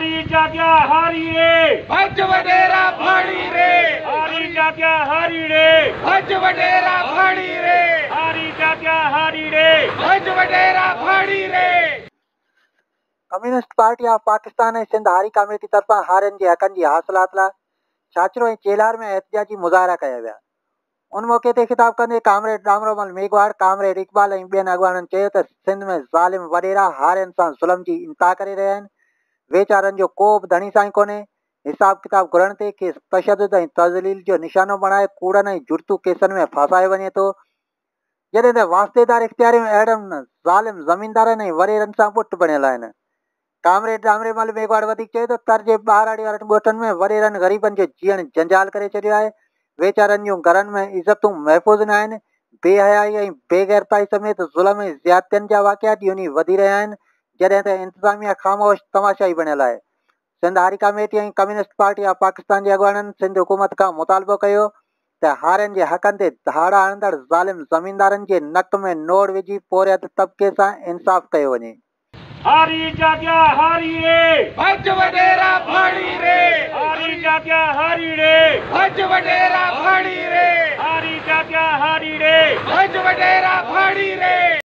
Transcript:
हारी जाग्या हारी रे, भज वडेरा भाड़ी रे। हारी जाग्या हारी रे, भज वडेरा भाड़ी रे। हारी जाग्या हारी रे, भज वडेरा भाड़ी रे। कम्युनिस्ट पार्टी ऑफ पाकिस्तान ऐं सिंध हारी कमेटी तरफ़ां हारियुनि जे हक़नि जी हासिलात लाइ छाछरो ऐं चेल्हार में एहतिजाजी मुज़ाहिरा कया विया। उन मौक़े ते ख़िताब कंदे कामरेड डामरोमल मेघवाड़, कामरेड इक़बाल ऐं ॿियनि अॻवाणनि चयो त सिंध में ज़ालिम वॾेरा हारियुनि सां ज़ुल्म जी इंतिहा करे रहिया आहिनि। वेचारनि जो को बि धणी साईं कोन्हे। हिसाब किताब घुरण ते खेसि तशदुद ऐं तज़लील जो निशानो बणाए कूड़नि ऐं जुड़तू केसनि में फासायो वञे थो। जॾहिं त वास्तेदार इख़्तियारियूं अहिड़नि ज़ालिम ज़मींदारनि ऐं वॾेरनि सां पुट बणियल आहिनि। कामरेड डामरेमल मेघवाड़ वधीक चयो त तर जे ॿाहिराड़ी वारनि ॻोठनि में वॾेरनि ग़रीबनि जो जीअण जंजाल करे छॾियो आहे। वेचारनि जूं घरनि में इज़तूं महफ़ूज़ न आहिनि। बेहयाई ऐं बेग़ैरताई समेत ज़ुल्म ऐं ज़्यादतियुनि जा वाक़िआ ॾींहों ॾींहुं वधी रहिया आहिनि, जॾहिं त इंतिज़ामिया ख़ामोश तमाशाई बणियल आहे। सिंध हारी कमेटी ऐं कम्युनिस्ट पार्टी ऑफ पाकिस्तान जे अॻवाणनि सिंध हुकूमत खां मुतालिबो कयो त हारियुनि जे हक़नि ते धाड़ा हणंदड़ ज़ालिम ज़मींदारनि जे नक में नोड़ विझी पोरियत तबिके सां इंसाफ़ कयो वञे। हारी जाग्या हारी रे, भज वडेरा भाड़ी रे। हारी जाग्या हारी रे, भज वडेरा भाड़ी रे। हारी जाग्या हारी रे, भज वडेरा भाड़ी रे।